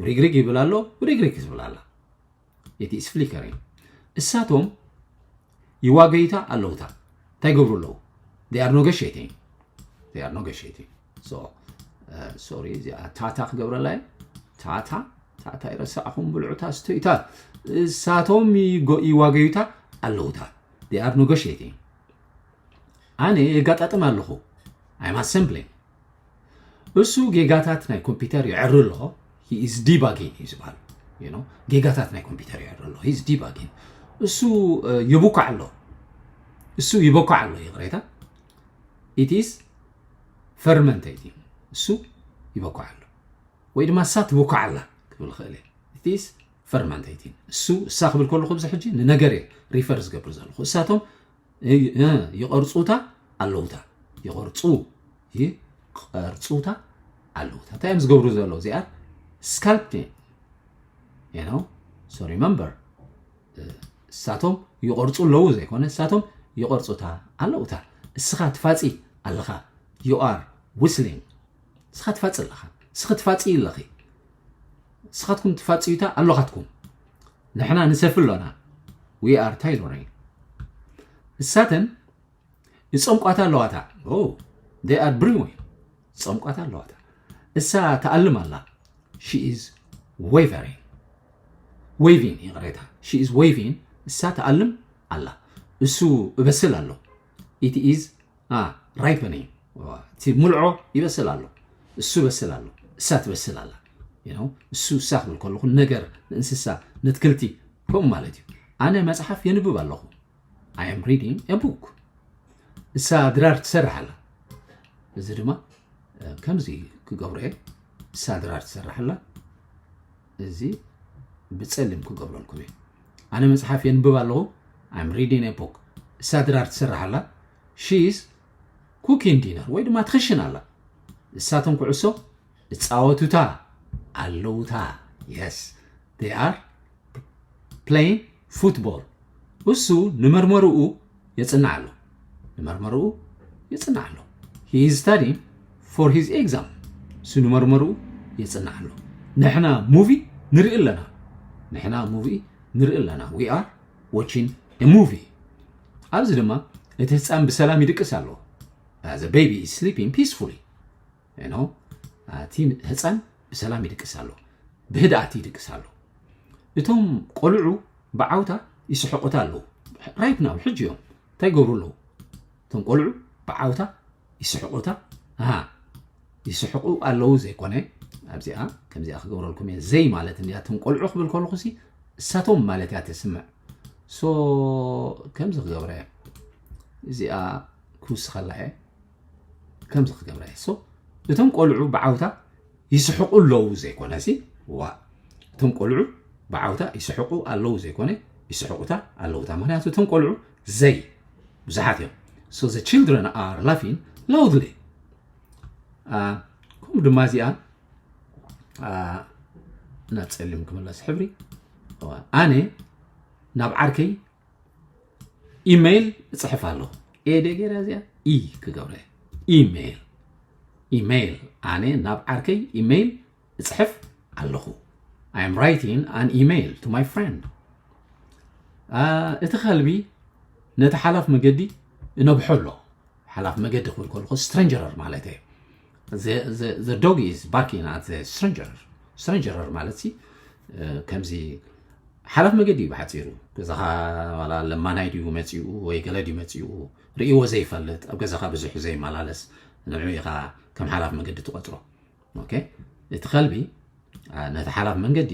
ውሪግሪግ ይብል ኣሎ ውሪግሪግ ትብል ኣላ it is flickering እሳቶም ይዋገዩታ ኣለውታ እንታይ ገብሩ ኣለዉ they are negotiating they are negotiating so ሶሪ፣ እዚኣ ታታ ክገብረላ እየ። ታታ ታታ ይረሳዕኹም ብልዑታ ስቶይታ። እሳቶም ይጎ- ይዋገዩታ ኣለውታ። They are negotiating። ኣነ የጋጣጥም ኣለኹ። I'm assembling። እሱ ጌጋታት ናይ ኮምፒውተር ይዕሪ ኣሎ። He is debugging እዩ ዝበሃል። You know፣ ጌጋታት ናይ ኮምፒውተር ይዕሪ ኣሎ። He is debugging። እሱ ይቡካዕ ኣሎ። እሱ ይቦካዕ ኣሎ። ይቕሬታ። It is fermentating። እሱ ይቦካዕ ኣሎ። ወይ ድማ እሳ ትቦካዕ ኣላ ክብል ክእል እየ። It is fermentating። እሱ እሳ ክብል ከለኹ ብዚ ሕጂ ንነገር እየ ሪፈር ዝገብር ዘለኹ። እሳቶም ይቐርፁታ ኣለውታ። ይቐርፁ ይቐርፁታ ኣለውታ። እንታይ እዮም ዝገብሩ ዘለዉ? እዚኣ ስካልፕቲንግ። So remember፣ እሳቶም ይቐርፁ ኣለዉ ዘይኮነ፣ እሳቶም ይቐርፁታ ኣለውታ። እስኻ ትፋፂ ኣለኻ። You are whistling። እስኻ ትፋፂ ኣለኻ። እስኺ ትፋፂ ኣለኺ። እስኻትኩም ትፋፅዩታ ኣለኻትኩም። ንሕና ንሰፊ ኣሎና። We are tailoring። እሳተን ይፀምቋታ ኣለዋታ። They are brewing። ይፀምቋታ ኣለዋታ። እሳ ትኣልም ኣላ። She is wavering። Waving፣ ይቕሬታ። She is waving። እሳ ትኣልም ኣላ። እሱ እበስል ኣሎ። It is ripening። እቲ ሙልዖ ይበስል ኣሎ። እሱ በስል ኣሎ። እሳ ትበስል ኣላ። እሱ እሳ ክብል ከለኹ ነገር፣ ንእንስሳ፣ ነትክልቲ፣ ከምኡ ማለት እዩ። ኣነ መፅሓፍ የንብብ ኣለኹ። I am reading a book። እሳ ድራር ትሰርሕ ኣላ። እዚ ድማ ከምዚ ክገብሮ እየ። እሳ ድራር ትሰርሕ ኣላ። እዚ ብፀሊም ክገብረልኩም እየ። ኣነ መፅሓፍ የንብብ ኣለኹ። I'm reading a book። እሳ ድራር ትሰርሕ ኣላ። She is cooking dinner ወይ ድማ ትኽሽን ኣላ። እሳቶም ኩዕሶ እፃወቱታ ኣለውታ። Yes, they are playing football። እሱ ንመርመርኡ የፅንዕ ኣሎ። ንመርመርኡ የፅንዕ ኣሎ። He is studying for his exam። እሱ ንመርመርኡ የፅንዕ ኣሎ። ንሕና ሙቪ ንርኢ ኣለና። ንሕና ሙቪ ንርኢ ኣለና። We are watching a movie። ኣብዚ ድማ እቲ ህፃን ብሰላም ይድቅስ ኣሎ። The baby is sleeping peacefully። እቲ ህፃን ብሰላም ይድቅስ ኣሎ። ብህድኣት ይድቅስ ኣሎ። እቶም ቆልዑ ብዓውታ ይስሕቁታ ኣለዉ። Right now፣ ሕጂ እዮም። እንታይ ይገብሩ ኣለዉ? እቶም ቆልዑ ብዓውታ ይስሕቁታ። ኣሃ፣ ይስሕቁ ኣለዉ ዘይኮነ፣ ኣብዚኣ ከምዚኣ ክገብረልኩም እየ። ዘይ ማለት እንዲያ፣ እቶም ቆልዑ ክብል ከለኹ ሲ እሳቶም ማለት እያ ተስምዕ። So ከምዚ ክገብረ እየ። እዚኣ ክውስኸላ እየ። ከምዚ ክገብረ እየ። So እቶም ቆልዑ ብዓውታ ይስሕቁ ኣለዉ ዘይኮነ ሲ፣ ዋ፣ እቶም ቆልዑ ብዓውታ ይስሕቁ ኣለዉ ዘይኮነ፣ ይስሕቁታ ኣለዉታ። ምክንያቱ እቶም ቆልዑ ዘይ ብዙሓት እዮም። So the children are laughing loudly። ከምኡ ድማ እዚኣ ናብ ፀሊም ክምለስ ሕብሪ። ኣነ ናብ ዓርከይ ኢሜይል እፅሕፍ ኣለኹ። ኤደ ገይረ እዚኣ ኢ ክገብረ። ኢሜይል። ኢሜይል። ኣነ ናብ ዓርከይ ኢሜይል እፅሕፍ ኣለኹ። I am writing an email to my friend። እቲ ከልቢ ነቲ ሓላፍ መገዲ እነብሖ ኣሎ። ሓላፍ መገዲ ክብል ከለኹ፣ ስትረንጀረር ማለት እየ። The dog is barking at the stranger። ስትረንጀረር ማለት ሲ ከምዚ ሓላፍ መገዲ እዩ ብሓፂሩ። ገዛኻ ዋላ ለማናይ ድዩ መፂኡ ወይ ገለ ድዩ መፂኡ፣ ርእይዎ ዘይፈልጥ፣ ኣብ ገዛኻ ብዙሕ ዘይመላለስ፣ ንዕኡ ኢኻ ከም ሓላፍ መገዲ ትቆፅሮ። ኦኬ፣ እቲ ከልቢ ነቲ ሓላፍ መንገዲ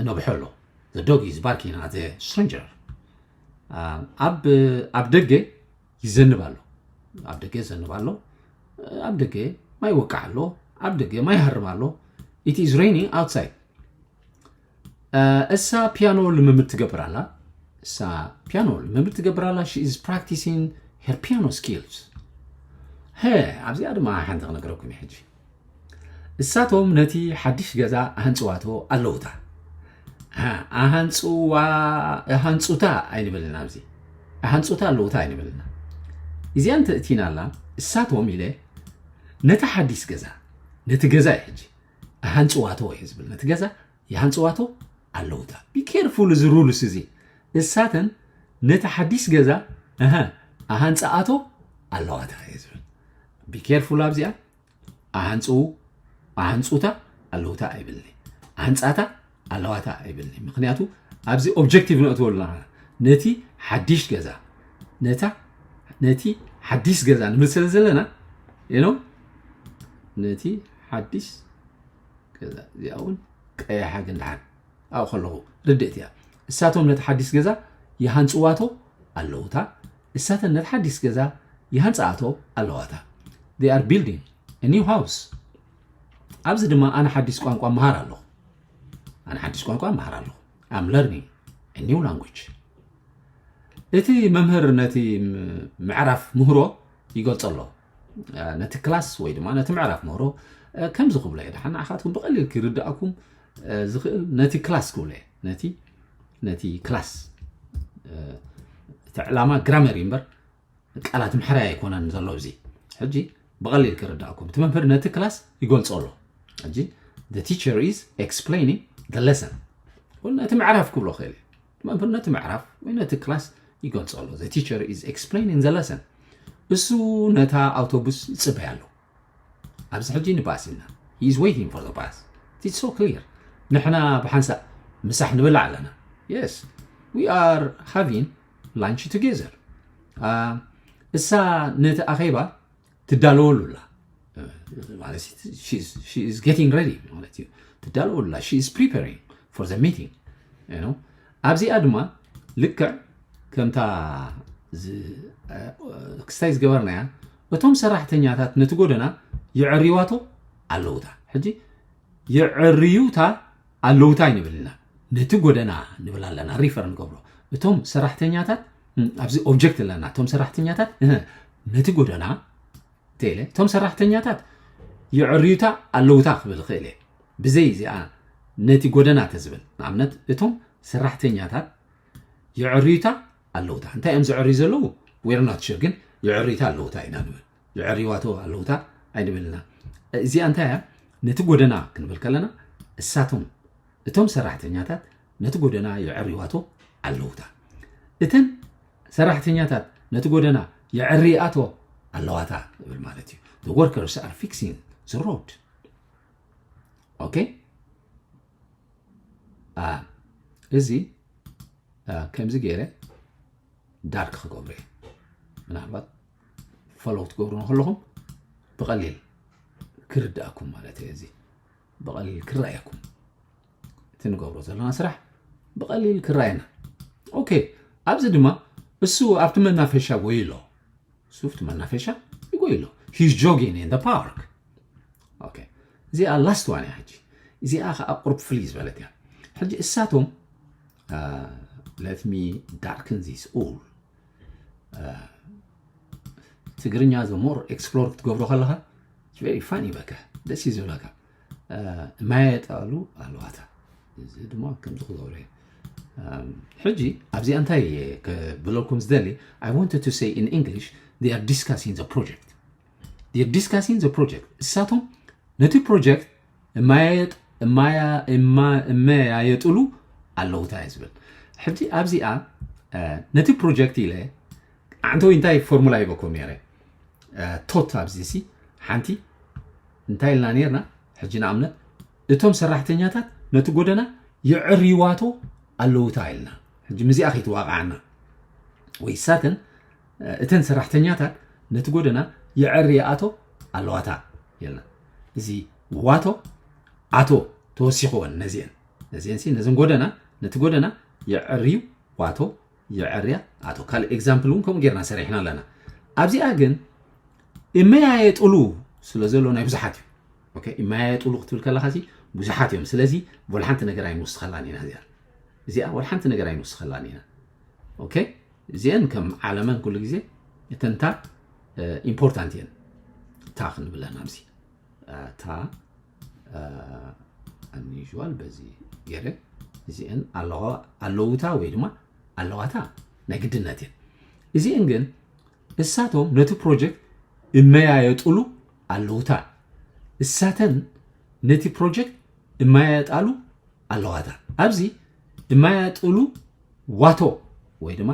እነብሖ ኣሎ። The dog is barking at the stranger። ኣብ ደገ ይዘንብ ኣሎ። ኣብ ደገ ይዘንብ ኣሎ። ኣብ ደገ ማይ ይወቅዕ ኣሎ። ኣብ ደገ ማይ ይሃርም ኣሎ። It is raining outside። እሳ ፒያኖ ልምምድ ትገብር ኣላ። እሳ ፒያኖ ልምምድ ትገብር ኣላ። She is practicing her piano skills። ሀ ኣብዚኣ ድማ ሓንቲ ክነግረኩም እየ ሕጂ። እሳቶም ነቲ ሓድሽ ገዛ ኣሃንፅዋቶ ኣለውታ። ኣሃንፅዋ ኣሃንፁታ ኣይንብልና፣ ኣብዚ ኣሃንፁታ ኣለውታ ኣይንብልና። እዚኣ እንተእቲናላ እሳቶም ኢለ ነቲ ሓዲስ ገዛ፣ ነቲ ገዛ እዩ ሕጂ ኣሃንፅዋቶ እየ ዝብል። ነቲ ገዛ ይሃንፅዋቶ ኣለውታ። ቢ ኬርፉል፣ እዚ ሩልስ እዚ እሳተን ነቲ ሓዲስ ገዛ ኣሃ ኣሃንፅኣቶ ኣለዋታ እየ ዝብል። ቢ ኬርፉል ኣብዚኣ። ኣሃንፅኡ ኣሃንፁታ ኣለውታ ኣይብልኒ። ኣሃንፃታ ኣለዋታ ኣይብልኒ። ምክንያቱ ኣብዚ ኦብጀክቲቭ ነእትወሉ ኣለና። ነቲ ሓድሽ ገዛ ነታ ነቲ ሓድሽ ገዛ ንብል ስለ ዘለና you know ነቲ ሓድሽ ገዛ እዚኣ እውን ቀያሓ ግን ደሓን ኣብኡ ከለኹ ርድእቲ እያ። እሳቶም ነቲ ሓድሽ ገዛ ይሃንፅዋቶ ኣለውታ። እሳተን ነቲ ሓድሽ ገዛ ይሃንፅኣቶ ኣለዋታ። They are building a new house። ኣብዚ ድማ ኣነ ሓድሽ ቋንቋ መሃር ኣለኹ። ኣነ ሓድሽ ቋንቋ መሃር ኣለኹ። I'm learning a new language። እቲ መምህር ነቲ ምዕራፍ ምህሮ ይገልጾ ኣሎ። ነቲ ክላስ ወይ ድማ ነቲ ምዕራፍ ምህሮ ከምዚ ክብሎ እየ። ደሓን ንዓኻትኩም ብቐሊል ክርድኣኩም ዝኽእል ነቲ ክላስ ክብሎ እየ። ነቲ ነቲ ክላስ እቲ ዕላማ ግራመር እዩ እምበር ቃላት ምሕራይ ኣይኮነን ዘሎ። እዚ ሕጂ ብቐሊል ክርድኣኩም እቲ መምህር ነቲ ክላስ ይገልጾ ኣሎ። ሕጂ the teacher is explaining the lesson። ነቲ ምዕራፍ ክብሎ ክእል እዩ። መምህር ነቲ ምዕራፍ ወይ ነቲ ክላስ ይገልጾ ኣሎ። The teacher is explaining the lesson። እሱ ነታ ኣውቶቡስ ይጽበያ ኣሎ። ኣብዚ ሕጂ ንባስ ኢና። He is waiting for the bus. It's so clear። ንሕና ብሓንሳእ ምሳሕ ንበላዕ ኣለና። Yes, we are having lunch together። እሳ ነቲ ኣኼባ ትዳለወሉ ኣላ። ማለት she is getting ready ማለት እዩ። ትዳለወሉ ኣላ። She is preparing for the meeting። ኣብዚኣ ድማ ልክዕ ከምታ ክስታይ ዝገበርናያ እቶም ሰራሕተኛታት ነቲ ጎደና የዕርይዋቶ ኣለውታ። ሕጂ የዕርዩታ ኣለውታ ኣይንብልና ነቲ ጎደና ንብል ኣለና። ሪፈር ንገብሮ እቶም ሰራሕተኛታት ኣብዚ ኦብጀክት ኣለና። እቶም ሰራሕተኛታት ነቲ ጎደና ቴለ እቶም ሰራሕተኛታት የዕርዩታ ኣለውታ ክብል ይኽእል እየ። ብዘይ እዚኣ ነቲ ጎደና ተዝብል ንኣብነት እቶም ሰራሕተኛታት የዕርዩታ ኣለውታ። እንታይ እዮም ዘዕርዩ ዘለዉ? We're not sure ግን የዕርዩታ ኣለውታ ኢና ንብል። የዕርይዋቶ ኣለውታ ኣይንብልና። እዚኣ እንታይ እያ? ነቲ ጎደና ክንብል ከለና እሳቶም እቶም ሰራሕተኛታት ነቲ ጎደና የዕርይዋቶ ኣለውታ። እተን ሰራሕተኛታት ነቲ ጎደና የዕርያቶ ኣለዋታ ይብል ማለት እዩ። The workers are fixing the road. ኦኬ፣ እዚ ከምዚ ገይረ ዳርክ ክገብሮ እየ። ምናልባት ፎሎው ትገብሩ ከለኹም ብቐሊል ክርዳእኩም ማለት እየ። እዚ ብቐሊል ክረኣየኩም እቲ ንገብሮ ዘለና ስራሕ ብቐሊል ክረኣየና። ኦኬ፣ ኣብዚ ድማ እሱ ኣብቲ መናፈሻ ጎይሎ ሱፍቲ መናፈሻ ይጎይሎ። He's jogging in the park. ኦኬ፣ እዚኣ ላስት ዋን እያ። ሕጂ እዚኣ ከዓ ቁርብ ፍልይ ዝበለት እያ። ሕጂ እሳቶም let me darken this all። ትግርኛ the more explore ክትገብሮ ከለካ very fun ይበካ፣ ደስ እዩ ዝብለካ። ማየጣሉ ኣለዋታ። እዚ ድማ ከምዚ ክገብረ ሕጂ ኣብዚኣ እንታይ ክብለኩም ዝደሊ? I wanted to say in English they are discussing the project. They are discussing the project። እሳቶም ነቲ ፕሮጀክት እመያየጥሉ ኣለውታ እየ ዝብል። ሕጂ ኣብዚኣ ነቲ ፕሮጀክት ኢለ ዓንተዊ እንታይ ፎርሙላ ይበኩም ነረ? ቶት ኣብዚ ሲ ሓንቲ እንታይ ኢልና ነርና? ሕጂ ንኣብነት እቶም ሰራሕተኛታት ነቲ ጎደና የዕርይዋቶ ኣለውታ ኢልና። ሕጂ ምዚኣ ከይትዋቕዓና ወይ ሳተን እተን ሰራሕተኛታት ነቲ ጎደና የዕርያኣቶ ኣለዋታ ኢልና። እዚ ዋቶ ኣቶ ተወሲኽወን ነዚአን ነዚአን ሲ ነዘን ጎደና ነቲ ጎደና የዕርዩ ዋቶ የዕርያ ኣቶ። ካልእ ኤግዛምፕል እውን ከምኡ ጌርና ሰሪሕና ኣለና። ኣብዚኣ ግን እመያየጥሉ ስለ ዘሎ ናይ ብዙሓት እዩ። እመያየጥሉ ክትብል ከለካ ሲ ብዙሓት እዮም። ስለዚ ወላ ሓንቲ ነገር ኣይንውስኸላን ኢና እዚኣ እዚኣ ወላ ሓንቲ ነገር ኣይንውስኸላን ኢና። ኦኬ፣ እዚአን ከም ዓለመን ኩሉ ግዜ እተንታ ኢምፖርታንት እየን። እታ ክንብለን ኣብዚ እታ ኣኒዥዋል በዚ ገይረ እዚአን ኣለዋ ኣለውታ ወይ ድማ ኣለዋታ ናይ ግድነት እየን። እዚአን ግን እሳቶም ነቲ ፕሮጀክት እመያየጥሉ ኣለውታ እሳተን ነቲ ፕሮጀክት እመያየጣሉ ኣለዋታ። ኣብዚ እመያየጥሉ ዋቶ ወይ ድማ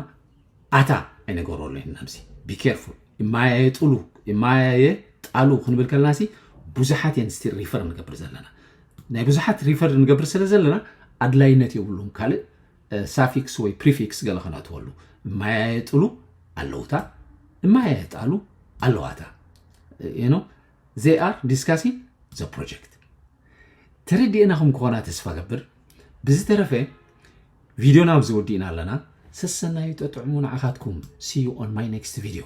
ኣታ ኣይነገረሉ ኢና። ኣብዚ be careful እመያየጥሉ እመያየጣሉ ክንብል ከለና ሲ ብዙሓት እየን ስቲል ሪፈር ንገብር ዘለና። ናይ ብዙሓት ሪፈር ንገብር ስለ ዘለና ኣድላይነት የብሉን ካልእ ሳፊክስ ወይ ፕሪፊክስ ገለ ከነእትወሉ። እማያየጥሉ ኣለውታ፣ እማያየጣሉ ኣለዋታ። You know, they are discussing the project። ተረዲእናኹም ክኾና ተስፋ ገብር። ብዝተረፈ ቪድዮ ናብዚ ወዲእና ኣለና። ሰሰናዩ ጠጥዕሙ ንዓኻትኩም። See you on my next video።